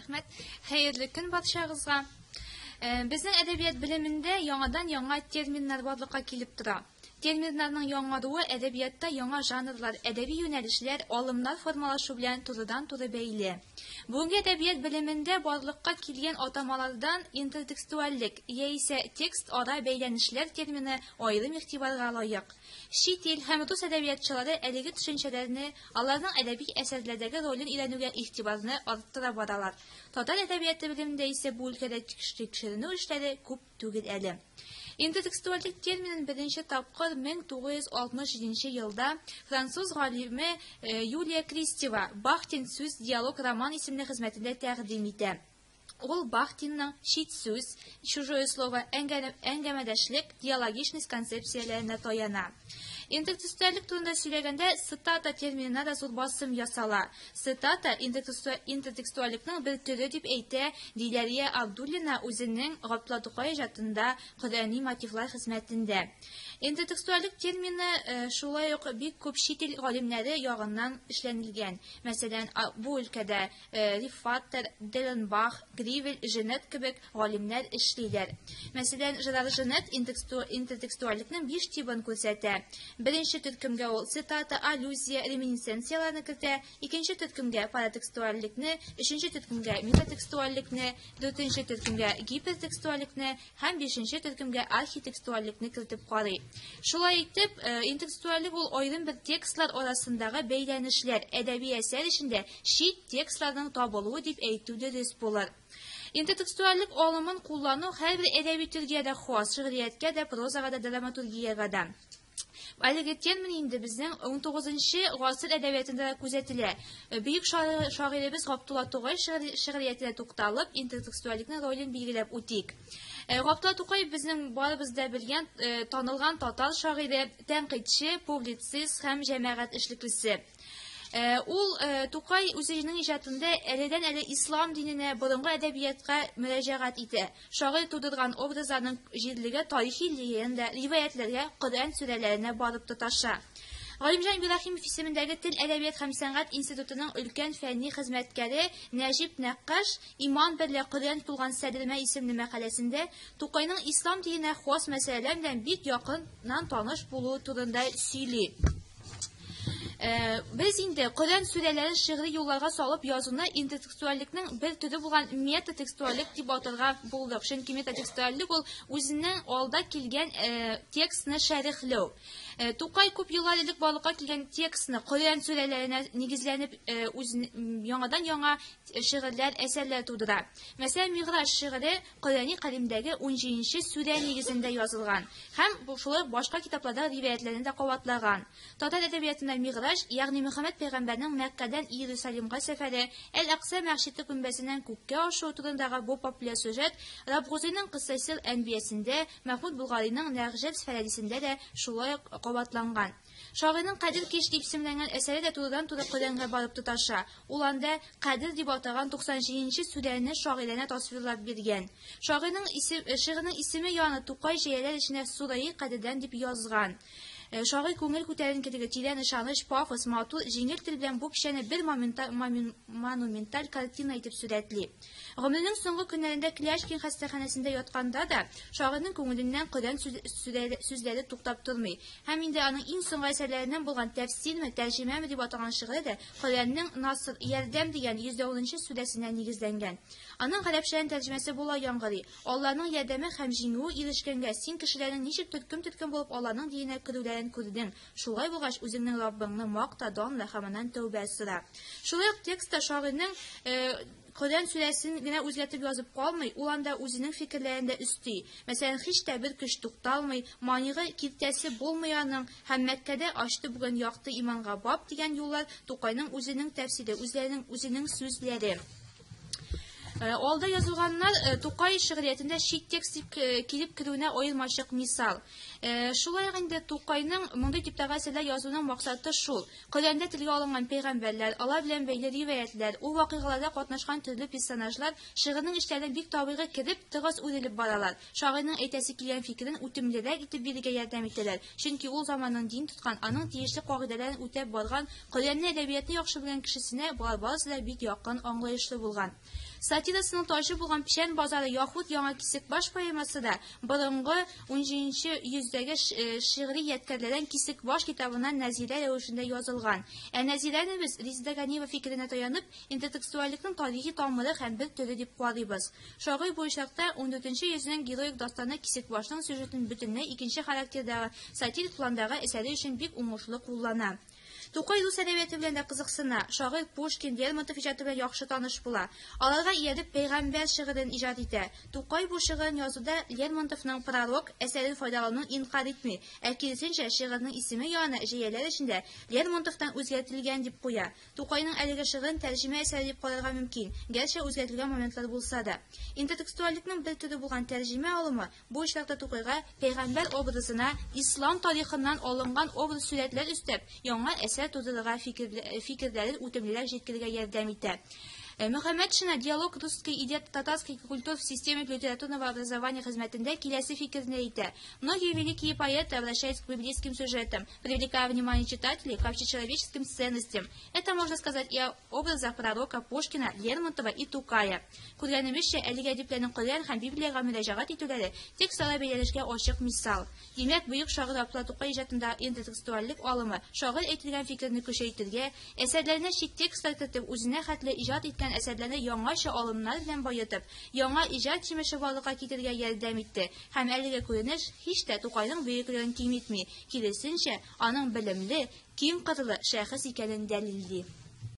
Рәхмәт. Хәерле көн барчагызга. Безнең әдәбият белемендә яңадан-яңа терминнар барлыкка килеп тора. Терминнарның яңаруы әдәбиятта яңа жанрлар, әдәби юнәлешләр, алымнар формалашу белән турыдан-туры бәйле. Бүгенге әдәбият белемендә барлыкка килгән атамалардан интертекстуальлек яисә текст-ара бәйләнешләр термины аерым игътибарга лаек. Чит ил һәм рус әдәбиятчылары әлеге төшенчәләрне, аларның әдәби әсәрләрдәге ролен өйрәнүгә игътибарны арттыра баралар. Татар әдәбияты белемендә исә бу өлкәдә тикшеренү эшләре күп түгел әле. Интертекстуальлек терминын беренче тапкыр 1967 елда француз галиме Юлия Кристева Бахтин Сүз, диалог, роман исемле хезмәтендә тәкъдим итә. Ул Бахтинның чит сүз, чужое слово, әңгәмәдәшлек, диалогичность концепцияләренә таяна. Интертекстуальлек турында сөйләгәндә, цитата терминына да зур басым ясала. Цитата интертекстуальлекнең бер төре дип әйтә Диләрия Абдуллина үзенең Габдулла Тукай иҗатында Коръәни мотивлар хезмәтендә. Интертекстуальлек термины шулай ук бик күп чит ил галимнәре ягыннан эшләнелгән. Мәсәлән, бу өлкәдә Риффаттер, Делленбах, Гривель, Женет кебек галимнәр эшлиләр. Мәсәлән, Жерар Женет интертекстуальлекнең биш тибын күрсәтә. Беренче төркемгә ул цитата, аллюзия, реминисценцияләрне кертә, икенче төркемгә паратекстуальлекне, өченче төркемгә метатекстуальлекне, дүртенче төркемгә гипертекстуальлекне һәм бишенче төркемгә архитекстуальлекне кертеп карый. Шулай итеп, интертекстуальлек ул аерым бер текстлар арасындагы бәйләнешләр, әдәби әсәр эчендә чит текстларның табылуы дип әйтү дөрес булыр. Интертекстуальлек алымын куллану һәрбер әдәби төргә дә хас, шигърияткә дә, прозага да, драматургиягә дә. Әлеге термин инде безнең унтугызынчы гасыр әдәбиятында да күзәтелә. Бөек шагыйребез Габдулла Тукай шигъриятенә тукталып, интертекстуальлекнең ролен билгеләп үтик. Габдулла Тукай безнең барыбыз да белгән, танылган татар шагыйре, тәнкыйтьче, публицист һәм җәмәгать эшлеклесе. Ул Тукай үзенең иҗатында әледән-әле ислам диненә, борынгы әдәбиятка мөрәҗәгать итә. Шагыйрь тудырган образларның җирлеге тарихи легенда, риваятьләргә, Коръән сүрәләренә барып тоташа. Галимҗан Ибраһимов исемендәге Тел, әдәбият һәм сәнгать институтының өлкән фәнни хезмәткәре Нәҗип Нәккаш Иман берлә Коръән тулган сәдермә исемле мәкаләсендә Тукайның ислам диненә хас мәсьәләләр белән бик якыннан таныш булуы турында сөйли. Без инде Коръән сүрәләрен шигъри юлларга салып язуны интертекстуальлекнең бер төре булган метатекстуальлек дип атарга булдык. Чөнки метатекстуальлек ул үзеннән алда килгән текстны шәрехләү. Тукай күп еллар элек барлыкка килгән текстны Коръән сүрәләренә нигезләнеп яңадан-яңа шигырьләр, әсәрләр тудыра. Мәсәлән, Мигъраҗ шигыре Коръәни Кәримдәге унҗиденче сүрә нигезендә язылган һәм шулай ук башка китаплардагы риваятьләрне дә кабатлаган. Татар әдәбиятында Мигъраҗ, ягъни Мөхәммәд пәйгамбәрнең Мәккәдән Иерусалимга сәфәре, Әл-Әкъса мәхчите гөмбәзеннән күккә ашуы турындагы бу популяр сюжет Рабгузыйның Кыссасел әнбиясендә, Мәхмүд Болгарыйның Нәгъҗел фәрәдисендә дә шулай ук кабатланган. Шагыйрьнең Кадер кич дип исемләнгән әсәре дә турыдан-туры Коръәнгә барып тоташа. Ул анда Кадер дип аталган 97 нче сүрәне шагыйранә тасвирлап биргән. Шагыйрьнең исем, шигырьнең исеме яны Тукай җәяләр эченә Сураи Кадердән дип язган. Шагыйрь күңел күтәренкелеге, тирән ышаныч, пафос, матур, җиңел тел белән бу кичәне бер монументаль картина итеп сурәтли. Гомеренең соңгы көннәрендә Клячкин хастаханәсендә ятканда да, шагыйрьнең күңеленнән Коръән сүзләре туктап тормый. Һәм инде аның иң соңгы әсәрләреннән булган Тәфсирме, тәрҗемәме дип аталган шигыре дә Коръәннең Наср, Ярдәм дигән 110 нчы сүрәсенә нигезләнгән. Аның гарәпчәдән тәрҗемәсе болай яңгырый, Алланың ярдәме һәм җиңүе ирешкәнгә, син кешеләрнең ничек төркем-төркем булып Алланың диненә керүләрен күрдең, Шулай булгач, үзеңнең Раббыңны макта, данла һәм аннан тәүбә сора. Шулай ук текстта шагыйрьнең Коръән сүрәсен генә үзгәртеп язып калмый, ул анда үзенең фикерләрен дә өсти. Мәсәлән, һич тә бер көч тукталмый, манигы, киртәсе булмый аның һәм Мәккәдә ачты бүген якты иманга баб дигән юллар Тукайның үзенең тәфсире, үзләренең үзенең сүзләре. Алда язылганнар Тукай шигъриятендә чит текст дип килеп керүенә аермачык мисал. Шулай ук инде Тукайның мондый типтагы әсәрләр язуның максаты шул. Коръәндә телгә алынган пәйгамбәрләр, алар белән бәйле риваятьләр, ул вакыйгаларда катнашкан төрле персонажлар шигырьнең эчләренә бик табигый кереп, тыгыз үрелеп баралар, шагыйрьнең әйтәсе килгән фикерен үтемлерәк итеп бирергә ярдәм итәләр, чөнки ул заманның дин тоткан, аның тиешле кагыйдәләрен үтәп барган, Коръәнне, әдәбиятны яхшы белгән кешесенә болар барысы да бик якын, аңлаешлы булган. Сатирасының таҗы булган Печән базары яхуд Яңа Кисекбаш поэмасы да борынгы унҗиденче йөздәге шигъри ядкәрләрдән Кисекбаш китабыннан нәзыйрә рәвешендә язылган. Ә нәзыйрәне без, Резеда Ганиева фикеренә таянып, интертекстуальлекнең тарихи тамыры һәм бер төре дип карыйбыз. Шагыйрь бу очракта ундүртенче йөзнең героик дастаны Кисекбашның сюжетын бөтенләй икенче характердагы, сатирик пландагы әсәре өчен бик уңышлы куллана. Тукай рус әдәбияты белән дә кызыксына. Шагыйрь Пушкин, Лермонтов иҗаты белән яхшы таныш була. Аларга ияреп Пәйгамбәр шигырен иҗат итә. Тукай бу шигырен язуда Лермонтовның Пророк әсәрен файдалануын инкарь итми, ә киресенчә, шигырьнең исеме янына җәяләр эчендә Лермонтовтан үзгәртелгән дип куя. Тукайның әлеге шигырен тәрҗемә әсәре дип карарга мөмкин, гәрчә үзгәртелгән моментлар булса да. Интертекстуальлекнең бер төре булган тәрҗемә алымы Бу очракта Тукайга пәйгамбәр образына ислам тарихыннан алынган образ-сурәтләр өстәп, яңа әсәр тудырырга, фикерләрен үтемлерәк җиткерергә ярдәм итә. Мөхәммәтшина Диалог русской и татарской культур в системе литературного образования хезмәтендә киләсе фикерне әйтә, Многие великие поэты обращались к библейским сюжетам, привлекая внимание читателей к общечеловеческим ценностям. Это можно сказать и о образах пророка Пушкина, Лермонтова и Тукая. Күргәнебезчә, әлеге әдипләрнең Коръән һәм Библиягә мөрәҗәгать итүләре, текстара бәйләнешкә ачык мисал. Димәк, бөек шагыйрь Абдулла Тукай иҗатындагы интертекстуальлек алымы шагыйрь әйтелгән фикерне көчәйтергә, әсәрләренә чит текстлар кертеп, үзенә хәтле иҗат иткән әсәрләрне яңача алымнар белән баетып, яңа иҗат җимеше барлыкка китерергә ярдәм итте һәм әлеге күренеш һич тә Тукайның бөеклеген киметми, киресенчә, аның белемле, киң кырлы шәхес икәнен дәлилли.